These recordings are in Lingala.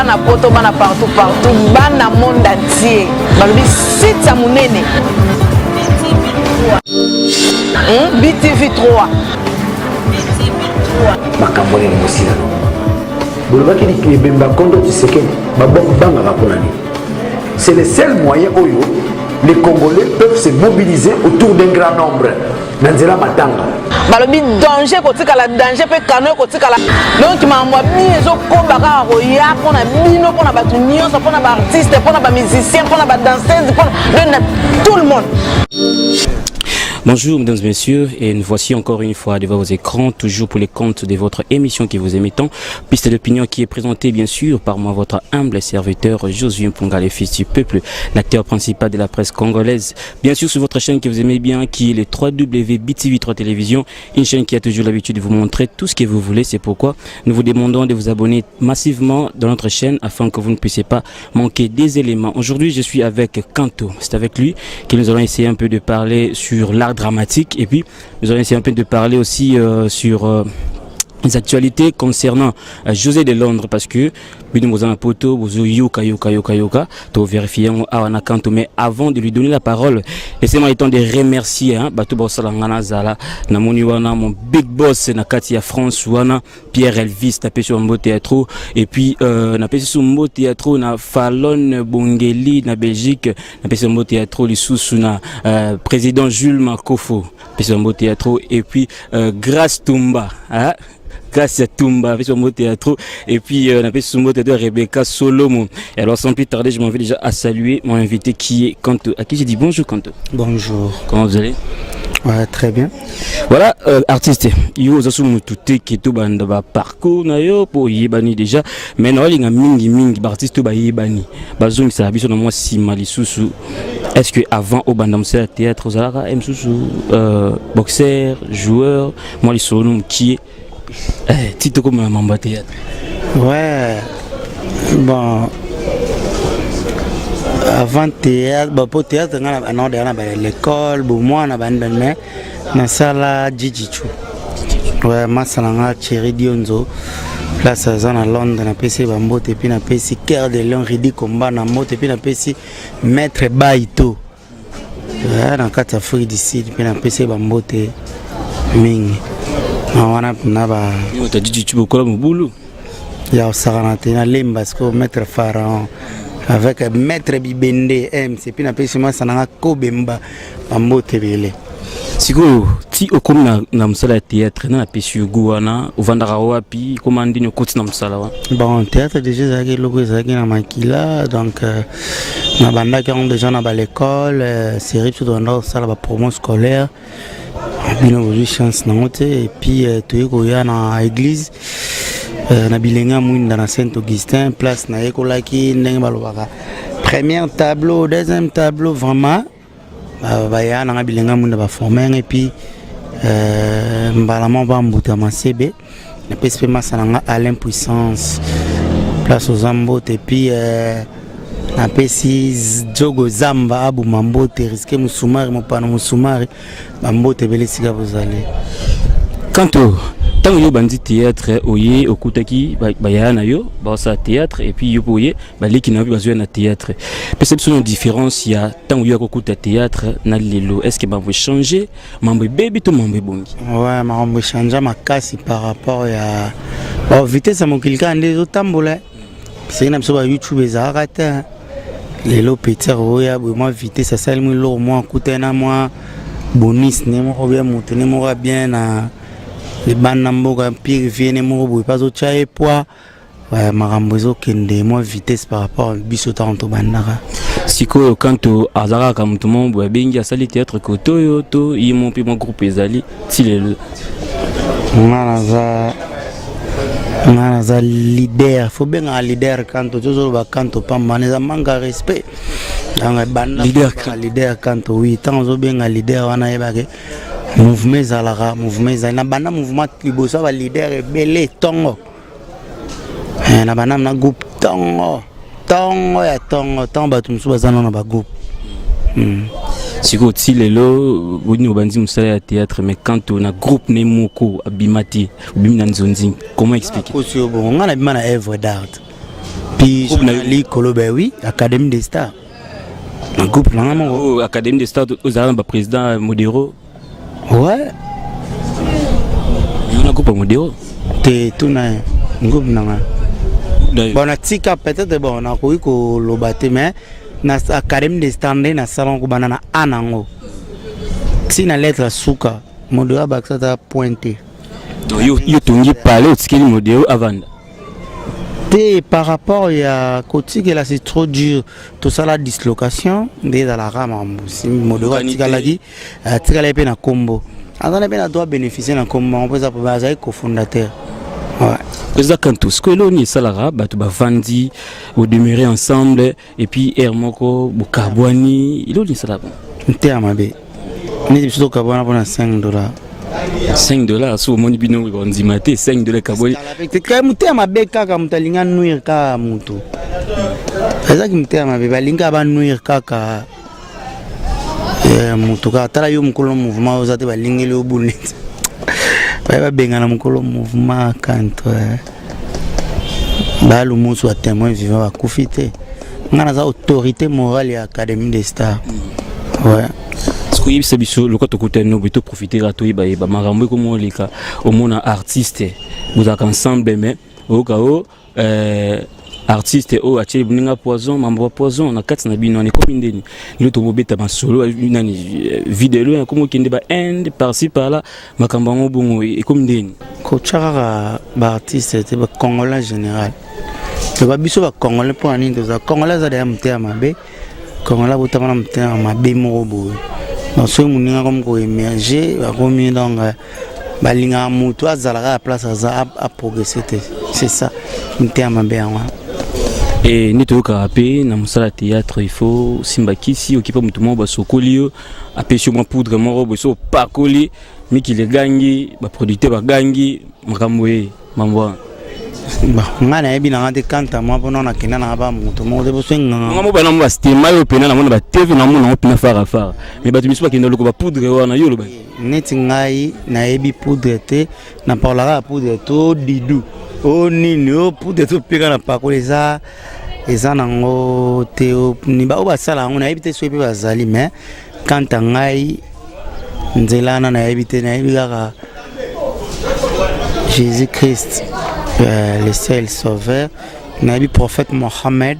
Bana poto, bana partout partout, bana monde entier. Balobi site ya munene. BTV 3. Makambo nini mosila bolobaki ebemba kondo Tshisekedi babangaka mpona nini? C'est le seul moyen oyo les Congolais peuvent se mobiliser autour d'un grand nombre na nzela matanga. Balobi danger kotikala danger mpe kano ekotikala, donc makambo ya bino ezokoba kaka koya mpona bino, mpona bato nyonso, mpona baartiste, mpona bamusicien, mpona badanseuse, mpona donc na tout le monde. Bonjour mesdames et messieurs, et nous voici encore une fois devant vos écrans, toujours pour les comptes de votre émission qui vous aimez tant, Piste d'opinion, qui est présentée bien sûr par moi, votre humble serviteur Josué Mpunga, le fils du peuple, l'acteur principal de la presse congolaise. Bien sûr sur votre chaîne que vous aimez bien, qui est le 3W BTV 3 Télévision, une chaîne qui a toujours l'habitude de vous montrer tout ce que vous voulez. C'est pourquoi nous vous demandons de vous abonner massivement dans notre chaîne afin que vous ne puissiez pas manquer des éléments. Aujourd'hui, je suis avec Kanto. C'est avec lui que nous allons essayer un peu de parler sur l'art dramatique et puis nous allons essayer un peu de parler aussi sur les actualités concernant José de Londres, parce que bino boza na poto, bozo yoka yoka yoka yoka, to vérifier yango awa na Kanto. Mais avant de lui donner la parole, laissez-moi le temps de remercier, hein, bato bosala nga na zala namoni wana, mon big boss na kati ya France wana, Pierre Elvis, napesi yo mbote ya trop. Et puis napesi so mbote ya trop na Falon Bongeli na Belgique, napesi mbote ya trop lisusu na président Jules Makofo, napesi mbote ya trop. Et puis Grâce Tumba, hein? Grâce à Tumba, avec son mot théâtre. Et puis, on appelle son mot théâtre Rebecca Solomo. Et alors, sans plus tarder, je m'en vais déjà à saluer mon invité qui est Kanto, à qui j'ai dit bonjour Kanto. Bonjour. Comment vous allez? Ouais, très bien. Voilà, artiste, yo oza so mutu te ke tobanda ba parcours na yo po oyebani déjà, mais na olinga mingi mingi baartiste oyo bayebani bazongisaka biso na mwa nsima lisusu. Est ce que avant obanda mosala ya théâtre, ozalaka ye mosusu boxer, joueur, mwa lisolo no mokie ti tokóma na mambo ya théâtre? Ouais. Bon. Avant théâtre, bon, pour théâtre, on a na l'école, bon, moi, na bandi, mais nasala jiu-jitsu. Ouais, masala nga Thierry Dionzo. Place aza na Londres, napesi bambote, et puis napesi Cœur de Lion Ridi Komba na mbote, et puis napesi Maître Baito. Ouais, na kati ya Afrique du Sud, mpe napesi bambote mingi. Na wana mpena ba ota jiu-jitsu bokola mobulu. Ya kosakana te, nalemba sikoyo. Maître Pharaon avec Maître Bibende MC, puis napesi masa nanga Kobemba bambote ebele. Sikoyo ti okomi na mosala ya théâtre, na napesi yo goût wana, ovandaka wapi, koma ndeni okoti na mosala wana? Bon, théâtre déjà ezalaki eloko ezalaki na makila, donc nabandaki yango déjà na balécole série. Biso tobanda kosala bapromo scolaire, bino bozwi chance nango te. Et puis toye koya na église na bilenge ya mwinda na Saint Augustin, place nayekolaki ndenge balobaka première tableau, deuxième tableau. Vraiment baya nanga bilenge ya mwinda baforme nga, et puis mbala moko bambuta masebe. Napesi mpe masa na nga Alain Puissance, place oza, mbote. Et puis napesi Jogo Zamba abuma mbote, Riske Musumari, mopano Musumari, bambote ebele esika bozali. Kanto, ntango yo obandi théâtre, oye okutaki bayaya na yo baosala théâtre, et puis yo mpe oye, baleki na yo mpe bazoya na théâtre. Pesa biso na différence ya ntango yo akokuta théâtre na lelo. Est ce que mambo echange, mambo ebebi to mambo ebongi? Ouais, makambo echange makasi par rapport ya ba vitesse ya mokili kaka nde ezotambola. Seki na biso ba YouTube ezalaka te. Lelo petit oya boye, mwa vitesse asali mwa eloko mwa akutani na mwa bonus ne moko bien, moto ne moko bien na libanda mboka pire vie ne moko boye mpe azotya ye poids. Makambo ezokende mwa vitesse par rapport biso ntango tobandaka. Sikoyo Kanto aza kaka moto moko boye abengi asali théâtre kote oyo, to ye mo mpe mwa groupe ezali ti lelo? Nga naza leader, fo bengaka leader Kanto. Tozoloba Kanto pamba wana eza manque ya respect. Donc banda leader Kanto, oui. Ntango ozobenga leader wana, yebake mouvement ezalaka, mouvement ezali na banda mouvement liboso ya baleader ebele. Ntongo na banda na groupe ntongo ntongo ya ntongo, ntango bato mosusu baza nano na bagroupe. Sikoyo ti lelo boni obandi mosala ya théâtre, mais Kanto na groupe ne moko abima te, obimi na nzonzi, comment expliquer? Kosi yo bongo, ngai nabima na œuvre d'art. Puis likolo, ben oui, Académie des Stars na groupe nanga moko. Oh, Académie des Stars, ozala na baprésident Modero? Ouais. Yo na groupe ya Modero? Te, tuna ye, groupe nanga. Bon, natika peut-être, bon, nakoki koloba te, mais na Académie des Stars nde nasala kobanda na a nango ntina lettre suka. Modero abakisa ata point te. Donc yo tongi pale, otikeli Modero avanda? Te, par rapport ya kotikela, c'est trop dur. Tosala dislocation nde ezalaka makambo. Modero atikalaki, atikalaki mpe na nkombo, azali mpe na droit bénéficier na nkombo bango mpo eza azali cofondateur, ouais. Président Kanto, sikoyo eloko nini esalaka bato bavandi, bodemeurer ensemble, et puis aire moko bokabwani? Eloko nini esalaka? Nte mabe neti biso tokabwana mpona 5 $. 5 $, so omoni bino bandima te, 5 $ ekabwani. Motema mabe kaka, moto alingi anuire kaka motu, ezaki motema mabe, balingi banuire kaka motu kaka. Tala yo, mokolo mouvement oza te, balingeli yo bulu neti baye babengana mokolo mouvement Kanto. Balumusu, batémoin vivant bakufi te. Ngai naza autorité morale ya Académie des Stars, ouais. Koyebisa biso lokola tokutani no boye, toprofite kaka toyebayeba makambo ekoma oleka. Omona artiste bozalaka ensemble, mais oyoka o artiste oyo atie moninga poison, mambo ya poison na kati na bino wana. Ekomi ndeni lelo tobobeta masolo nani video ekomi okende bainde par-ci par-là, makambo yango bongo ekomi ndeni? Kotya kaka baartiste te, bacongolais général. Toba biso bacongolais mpo na nini toza congolais aza deya motema mabe. Congolais abotama na motema mabe moko boye. Donc soki moninga akomi koémerger, bakomi, donc balingaka motu azala kaka place aza, aprogresse te. C'est ça motema mabe yango wana. E nde toyokaka mpe na mosala ya théâtre, il faut simba kisi, okipa motu moko basokoli yo, apesi yo mwa poudre moko boye, so opakoli, mikili egangi, baproducteur bagangi, makambo ye mambo wana. Bon, ngai nayebi nanga te. Kanta mwa mpona nakenda nanga ba moto moko te boso nganga. Nga mo bana mo basitema oyo mpena namona batv, namona yango mpena farafara, mais bato misusu bakenda loko bapoudre wana. Yo oloba? Neti ngai nayebi poudre te, napakolaka ya poudre to didu o nini o poudre to peka na pakola eza nango te. Ni baoyo basala yango nayebi te soki mpe bazali, mais kanta ngai nzela wana nayebi te. Nayebi kaka Jésus Christ, le seul sauveur. Nayebi prophète Mohammed,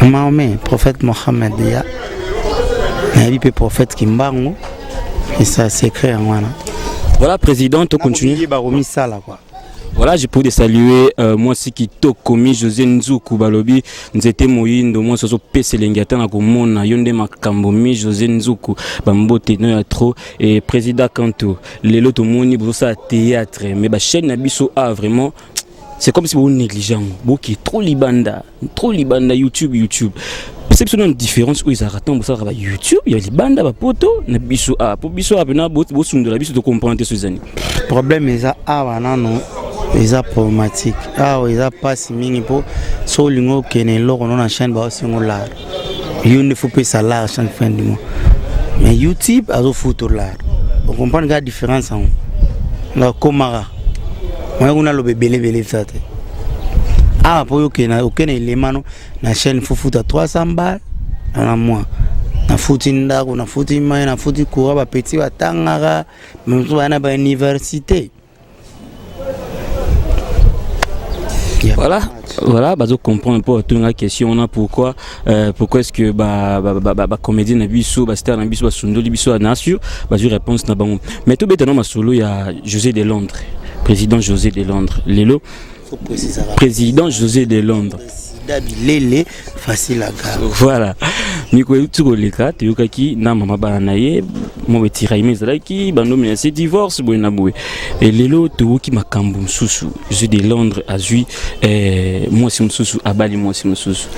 Mahomet, prophète Mohammed ya nayebi mpe prophète Kimbangu. Eza secret yango wana. Voilà, président, to continue. Bakomisala quoi. Voilà, je pourrais saluer mwasi kitoko mi José Nzuku, balobi nzete moyindo, mwasi azopesa elengi ata na komona yo nde makambo. Mi José Nzuku, bambote no ya trop. Et président Kanto, lelo tomoni bozosala théâtre, mais bachaîne na biso a vraiment, c'est comme si bo négligent, boki trop libanda, trop libanda, YouTube, YouTube. Pesa biso nano différence oyo ezalaka ntango bosalaka ba YouTube ya libanda, bapoto na biso a, po biso a mpena bosundola biso, tocomprendre te so ezani. Problème eza awa nano, eza problématique awa, eza mpasi mingi, mpo so olingi okende eloko no na chaîne, baosengo lar yo nde faut pesa lar chaque fin du mois, mais YouTube azofuta lar. Ocomprendre kaka différence yango. Ngakomaka moya kuna aloba ebele ebele eza te awa, mpo okende okende elemano na chaîne, faut futa 300 bal na mois. Nafuti ndako, nafuti mai, nafuti courant, bapeti batangaka, mosusu baya na bauniversité. Voilà, bazo comprendre pour la question on a pourquoi est-ce que ba ba ba, ba, ba comédien na biso, ba star na biso, ba sundoli biso na sur ba réponse na bango. Mais tout beta na solo ya José de Londres, président José de Londres. Lelo président José de Londres. Bilele facile à gare. Voilà. Mikolo euti koleka, toyokaki na mama bana na ye mo betiraime ezalaki bandomi na se divorce boye na boye. Lelo toyoki makambo mosusu, José de Londres azwi mwasi mosusu, abali mwasi mosusu,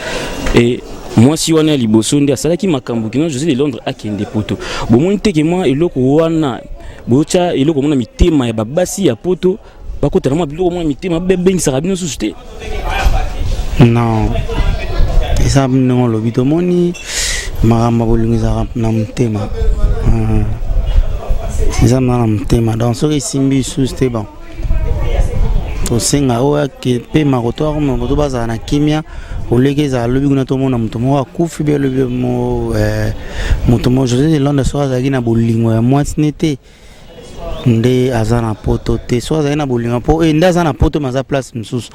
e mwasi wana ya liboso nde asalaki makambo kino José de Londres akende poto. Bomoni teke mwa eloko wana botya eloko mona mitema ya babasi ya poto, bakotana mwa biloko mwa mitema, bebengisaka bino susu te? Non, eza ndenge olobi. Tomoni makambo ya bolingo ezalaka na motema, eza na motema. Donc soki esimbi lisusu te, bon, Tosenga oyo mpe makoto akomokoto bazala na kimia, oleki ezala lobi kuna tomona moto moko akufi be lobi moto moko. José de Londres soki azalaki na bolingo ya mwasi ne te, nde aza na poto te. Soki azalaki na bolingo mpo nde aza na poto, me aza place mosusu,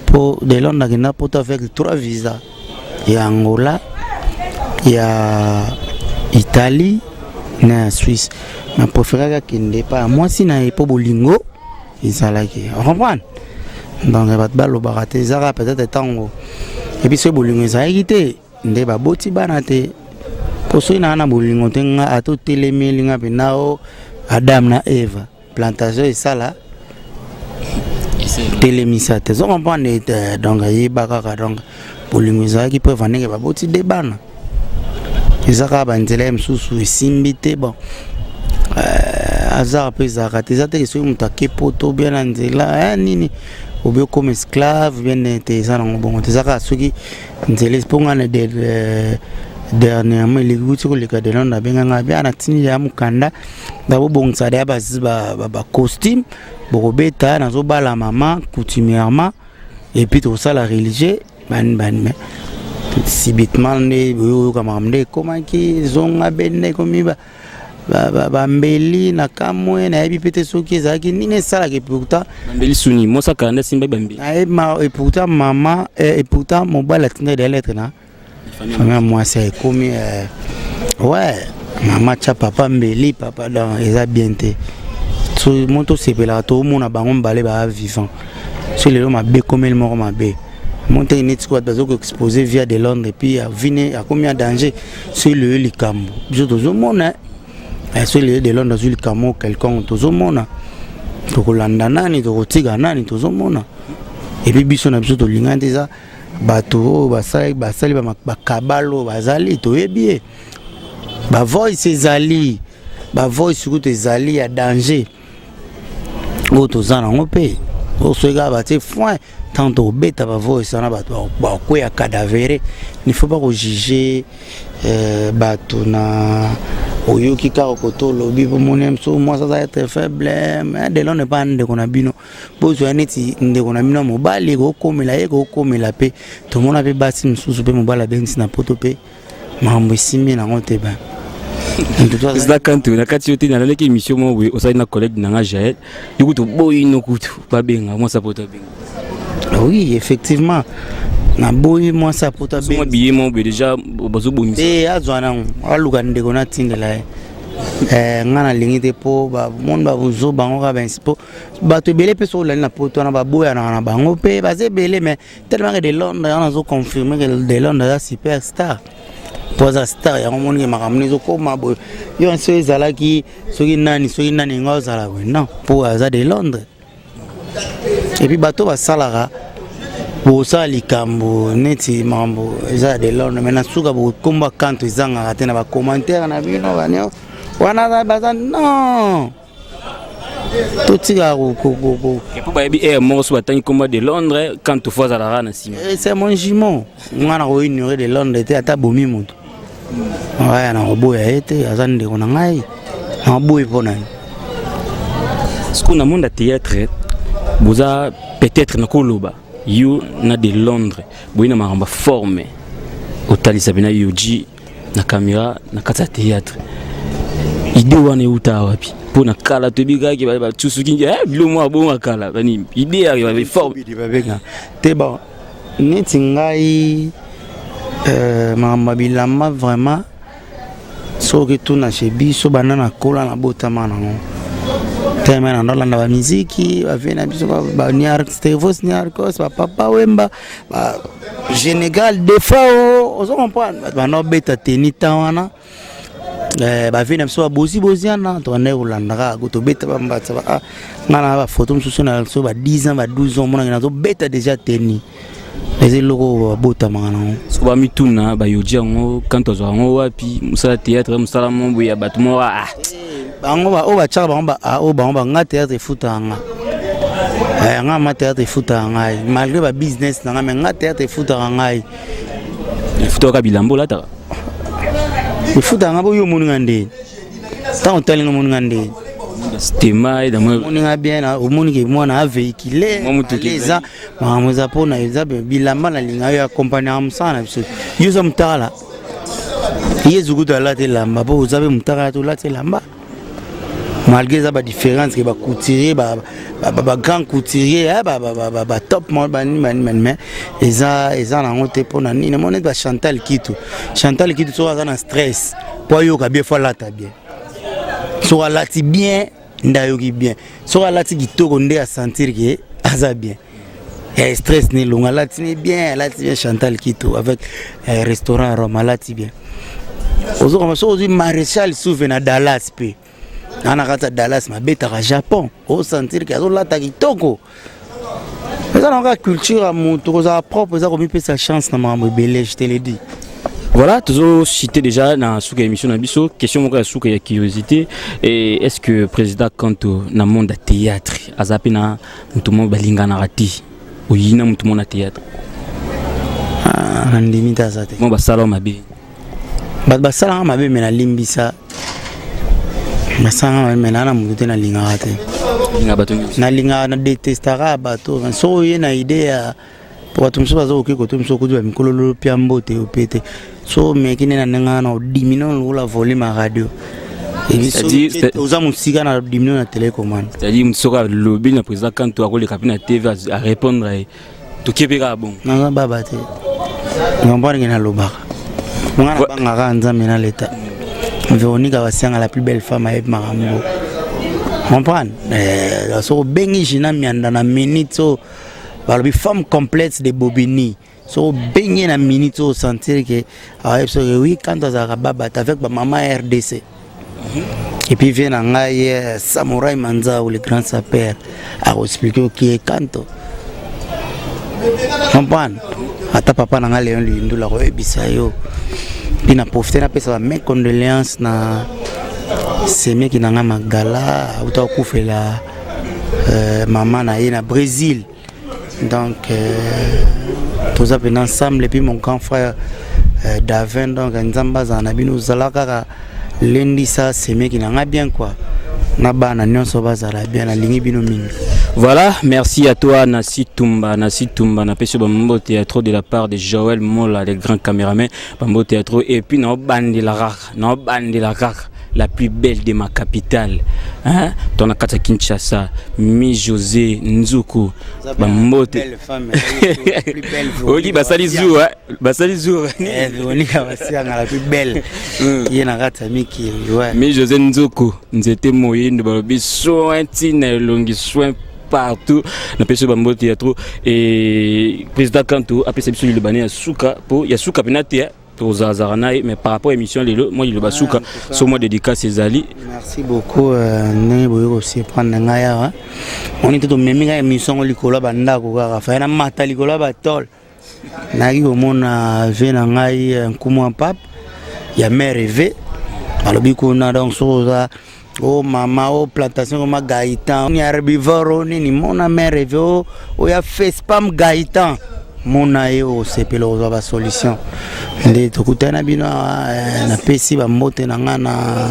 mpo de Londres akenda poto avec trois visa ya Angola, ya Italie na ya Suisse. Na préféraki akende epai ya mwasi na ye mpo bolingo ezalaki, comprendre. Donc bato balobaka te, ezaka peut-être ntango epi soki bolingo ezalaki te nde baboti bana te. Mpo soki naa na bolingo te, nga ata otelemeli nga mpena o Adam na Eva, plantation esala telemisa te, ozo comprendre te. Donc ayeba kaka, donc bolingo ezalaki preuve ndenge baboti de bana. Eza kaka banzela ye mosusu esimbi te. Bon, hasard mpe ezalaka te. Eza teke soki moto ake poto bien na nzela nini obi okoma esclave bien te, eza nango bongo te. Eza kaka soki nzela mpo nga na dernièrement eleki kuti koleka, Delonde abenganga be anatindi ya mokanda babobongisa deya bacostume bokobeta, nazobala mama coutumièrement et puis tokosala religieux bani bani. Mais subitement nde oyoka makambo nde ekomaki zonga be nde ekomi bambeli na kamwe. Nayebi mpe te soki ezalaki nini esalaka. Et pourtant Bambeli suni mosaka nde asimba bambeli. Et pourtant mama, et pourtant mobali atindaki des lettres na famille ya mwasi, ekomi ouais, mama tia papa mbeli papa. Donc eza bien te. So mo tosepelaka, toomona bango mibale baa vivant. So lelo mabe ekomeli moko mabe mo ndenge neti bato baza koexpose via de Londres et puis avine akomi ya danger. So lelo likambo biso tozomona, so lelo de Londres azwi likambo quelconque, tozomona tokolanda nani, tokotika nani, tozomona. Et puis biso na biso tolingani te. Eza bato oyo basali basali bakabalo oyo bazali, toyebi ye. Bavoice ezali, bavoice kutu ezali ya danger oyo toza nango mpe oyo soki kaka batie foin tant tokobeta bavoice wana, bato bakweya cadavre. Il faut pas kojuge bato na oyoki kaka koto olobi pomoni so mwasi aza être faible. Mais Delon epa ndeko na bino, bozwa neti ndeko na bino ya mobali, kokomela ye, kokomela mpe tomona mpe basi mosusu mpe mobali abengisi na poto mpe makambo esimbi nango te ba. Eza kantu na kati yo te. Nalalaki émission moko boye osali na collègue na nga Jael, yo kutu boyi no kutu babenga mwasi apoto abenga. Oui, effectivement, naboyi mwasi apoto. Abenga billet moko boye déjà bazobongisa. Te, azwa nango, aluka ndeko natindela ye. Nga nalingi te mpo bamoni babuzo bango kaka mpo bato ebele mpe soki olandi na poto wana baboyanaka na bango mpe baza ebele. Mais tellement que de Londres yango nazoconfirme que de Londres aza super star, mpo aza star yango omonike makambo nde ezokóma boye. Yo soki ezalaki soki nani, soki nani nga ozala boye, non, mpo aza de Londres. Et puis bato basalaka bosala likambo neti makambo eza ya de Londres, mais na suka bokomba kanto ezangaka te na bacommentaire na bino banio wana baza. Non, totikaka. Mpo bayebi aire moko so batangi komba de Londres, quand fo azalaka na nsima. C'est mon jumeau. Nga na koignore de Londres te, ata bomi moto aya na koboya ye te. Aza ndeko na ngai, naboyi mpo na ye. Sikoyo na monde ya théâtre, boza peut-être na koloba yo na de Londres boyi na makambo ya forme otalisa mpena yoji na caméra na kati ya théâtre. Idée wana euta wapi? Mpo na kala toyebi kaka batusuki bilo mwa bonga kala bani idée ya forme. Babenga te. Bon, neti ngai, makambo ya bilamba vraiment, soki tuna chez biso, banda nakola nabotama nango teme na ndolanda bamiziki bavie na biso, Stervos Niarcos, bapapa Wemba, Général Defao, ozo comprendre, bato banda obeta teni ta wana, bavie na biso babozi boziana, tobandaki kolanda kaka tobeta bambatsa. Nga na bafoto mosusu na biso ba 10 ans, ba 12 ans, omonaki nazobeta déjà teni. Eza eloko oyo babotamaka nango. Soki bamituna bayoji yango quand tozwa yango wapi, mosala théâtre, mosala mo boye ya bato moko ah. Bango oyo batiaka bango oyo bango banga théâtre efutaka nga. Nga ma théâtre efutaka ngai malgré ba business na nga, mais nga théâtre efutaka ngai. Efutaka bilamba olataka? Efutaka nga. Boyo omoni nga nde ntango otali nga, omoni nga nde. Stema omoninga bien, omoni ke mwana avéhicule eza makambo eza mpona eza bilamba nalinga yo accompagnaka mosala na biso. Yo oza motakala, ye zukutu alata elamba, mpo oza mpe motakala te, olata elamba malgré eza badifférence ke bacouturier, bagrand couturier, batop banini banini banini, mais eza nango te. Mpona nini? Moni bachantal Kitu, Chantal Kitu soki aza na stress, mpo ayoka bien, faut alata bien. Soki alati bien nde ayoki bien, soki alati kitoko nde asentir ke aza bien. Eh, stress ni elongo, alati ni bien, alati bien. Chantal Kito avec restaurant Rome, alati bien. Ozokoma soki ozwi Maréchal Souve na Dallas mpe na kati ya Dallas, mabetaka Japon, osentir ke azolata kitoko. Eza na kaka culture ya moto kozala propre, eza komipesa chance na makambo ebele, je te le dis. Voilà, toujours cité déjà dans la émission na biso, question moko ya suka ya curiosité, et est-ce que président Kanto na monde ya théâtre aza pe na mutu moko balinganaka te, oyina mutu moko na théâtre? Ah, nandimi te, aza te. Mo basala mabe? Bato basalanga mabe, me nalimbisa. Basalanga mabe, me naa na motu te, nalingaka te. Olinga bato nyonso? Nalingaka, na détestaka bato. Soki oye na idée ya po bato mosusu baza koki kote mosusu okuti bamikololo pia mbote ope te, so omeki nde na ndenge wana, odimino lokola volume ya radio. Oza mosika na dimino na télécommande. C'est-à-dire soki alobi na président Kanto, akoleka mpe na TV arépondre ye, tokie mpe kaka bongo? Naza baba te, comprendre ke nalobaka nga nabangaka Nzambe na leta. Véronique Abasianga, la plus belle femme, ayebi makambo, comprendre. Soki obengi Gina Mianda na minute oyo, balobi femme complète de Bobini, so obengi na minute oyo, osentir ke ayebi soki oui, quand azalaka babata avec bamama RDC. Et puis vie na ngai Samurai Manzau, le grand saper, akoexplike okie Kanto, comprendre. Ata papa na ngai Léon Luyindula akoyebisa yo. Mpi na profite napesa ba mes condoléances na semeki na ngai Magdala, auta kokufela mama na ye na Brésil. Donc toza mpena ensemble. Et puis mon grand frère Davin, donc Nzambe azala na bino. Ozala kaka lendisa semeki na ngai bien quoi, na bana nyonso bazala bien, nalingi bino mingi. Voilà, merci à toi Nassi Tumba, Nassi Tumba, na peso bambo théâtre de la part de Joël Mola, le grand caméraman, bambo théâtre. Et puis na bandela rare, na bandela rare, la plus belle de ma capitale. Hein? Ton kata Kinshasa, Mi José Nzuku, bambote. Oki basali jour, hein? Basali jour. Véronique Abasianga, la plus belle. Ye na kati ya mikili, ouais. Mi José Nzuku, nzete moyindo, balobi soin ntina elongi, soin partout, napesi bambote ya trop. Et président Kanto apesa biso liloba ne ya suka, po ya suka mpena te, tozalazala na ye, mais par rapport à émission lelo, mwa liloba suka so mwa dédicace ezali. Merci beaucoup ndenge boye kosurprendre ngai awa. Moni te, tomemi ngai émission ngo likolo ya bandako kaka faye namata likolo ya batole, nayaki komona vie na ngai nkumu ya pape ya mare eve, balobi kuna. Donc soki oza o mama o plantation koma Gaëtan ni herbivore o nini, mona mare eve o oya fespam Gaëtan, mona ye, osepela kozwa basolution. Nde tokutani na bino awa. Napesi bambote na nga na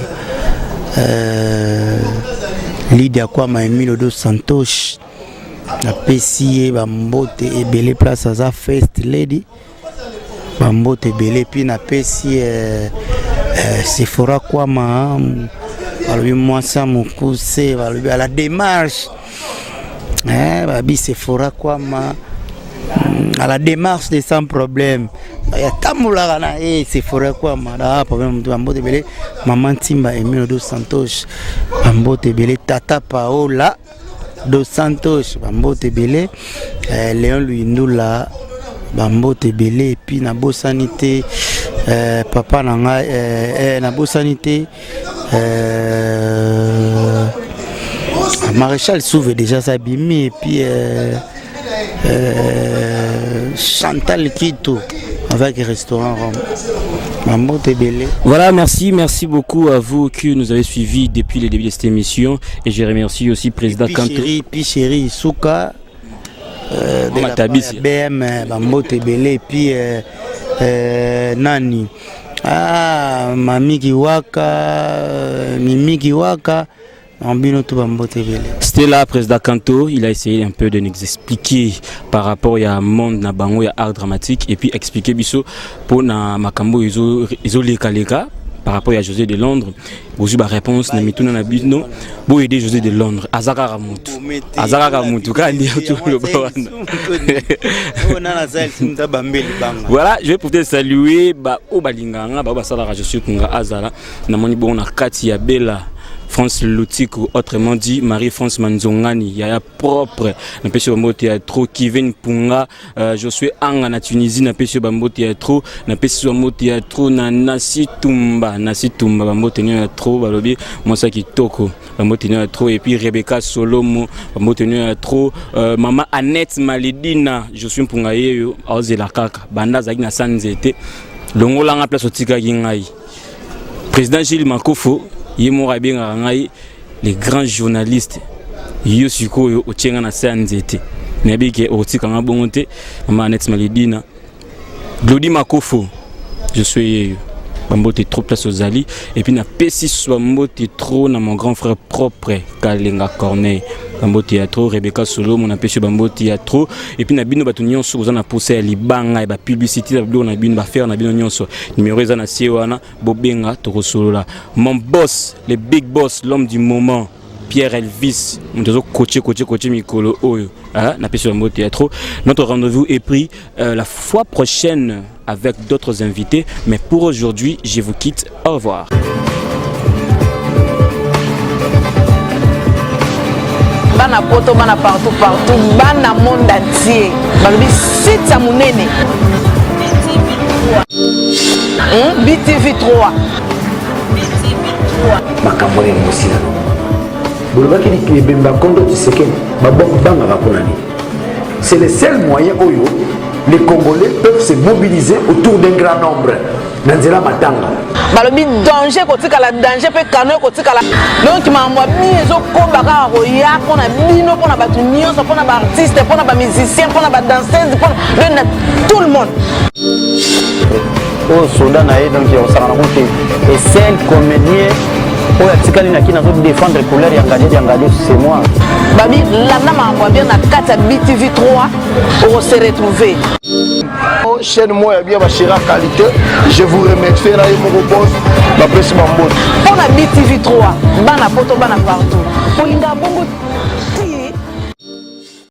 Lidia Kwama Emilio dos Santos, napesi ye bambote ebele place aza, first lady, bambote ebele. Epuis napesi Sephora Kwama, balobi mwasi ya mokuse, balobi à la démarche, babi Sephora Kwama à la démarche de sans problème, yatambolaka na ye Sephora Kwama na problème moto. Bambote ebele mama Ntimba Emilio dos Santos, bambote ebele tata Paola dos Santos, bambote ebele Léon Luyindula, bambote ebele. Et puis nabosani te papa na ngai, nabosani te Maréchal Souve déjà sabimi, et puis Chantal Kito avec restaurant Rome. Bambote ebele. Voilà, merci, merci beaucoup à vous qui nous avez suivis depuis le début de cette émission. Et je remercie aussi Président Kanto. Chéri, puis chéri Souka, de la part ya BM, bambote ebele. Et puis nani, ah, Mami Kiwaka, Mimi Kiwaka. Donc bino tout bambote ebele. C'était là, président Kanto, il a essayé un peu de nous expliquer par rapport à monde na bango ya art dramatique et puis expliquer biso pour na makambo ezo ezo leka leka par rapport à José de Londres. Bozui ba réponse na mituna na bino bo aider José de Londres. Azaka mutu. Azaka mutu ka ndi tout le wana. Voilà, je vais peut-être saluer ba o balinganga ba basalaka je suis kunga azala namoni bongo na kati ya Bella France Lutiku, autrement dit Marie-France Manzongani, yaya propre, napesi yo bambote ya trop, Kevin Punga, euh, Josué Anga na Tunisie, napesi yo bambote ya trop, napesi yo bambote ya trop na Nasi Tumba, Nasi Tumba bambote nio ya trop, balobi mwasi ya kitoko, bambote nio ya trop, et puis Rebecca Solomo, bambote nio ya trop, euh, mama Annette Maledina, Josué Mpunga yeyo, aozela kaka, banda azalaki na sa nzete, longola nga place otikaki ngai. Président Gilles Makofo ye moko abengaka ngai les grands journalistes yo sikoyo otie ngai na se ya nzete nayebi ke okotika ngai bongo te mama Annette Malidina Glody Makofo je suis yeyo bambote trop place ozali et puis napesi susu bambote trop na mon grand frère propre Kalenga Corneille bambote ya trop Rebecca Solomo napesi yo bambote ya trop et puis na bino bato nyonso boza na posa ya libanga ya bapublicité ya biloko na bino bafere na bino nyonso numero eza na se wana bobenga tokosolola mon boss le big boss l'homme du moment Pierre Elvis moto azo coacher coacher coacher mikolo oyo ah, napesi yo bambote ya trop notre rendez-vous est pris euh, la fois prochaine avec d'autres invités mais pour aujourd'hui je vous quitte au revoir bana poto bana partout partout bana monde entier balobi site ya monene hmm? btv 3 makambo nini mosila bolobaki ebembe ya kondo tshisekedi babangaka mpona nini c'est le seul moyen oyo les congolais peuvent se mobiliser autour d'un grand nombre na nzela matanga balobi danger kotikala danger mpe kano ekotikala donk makambo ya bino ezokoba kaka koya mpona bino mpona bato nyonso mpona baartiste mpona bamusicien mpona badanseuse mpona donc na tout le monde oyo soda na ye donc ya kosakana ko te et seul comédien oyo atikali na kini azo défendre couleur ya ngadi ya ngadi c'est moi babi landa makambo ya bien na kati ya btv 3 okose retrouver chaîne moko ya bien bachera qualité je vous remercie na ye moko boss bapesi bambote mpo na btv 3 bana poto bana partout olinga bongo.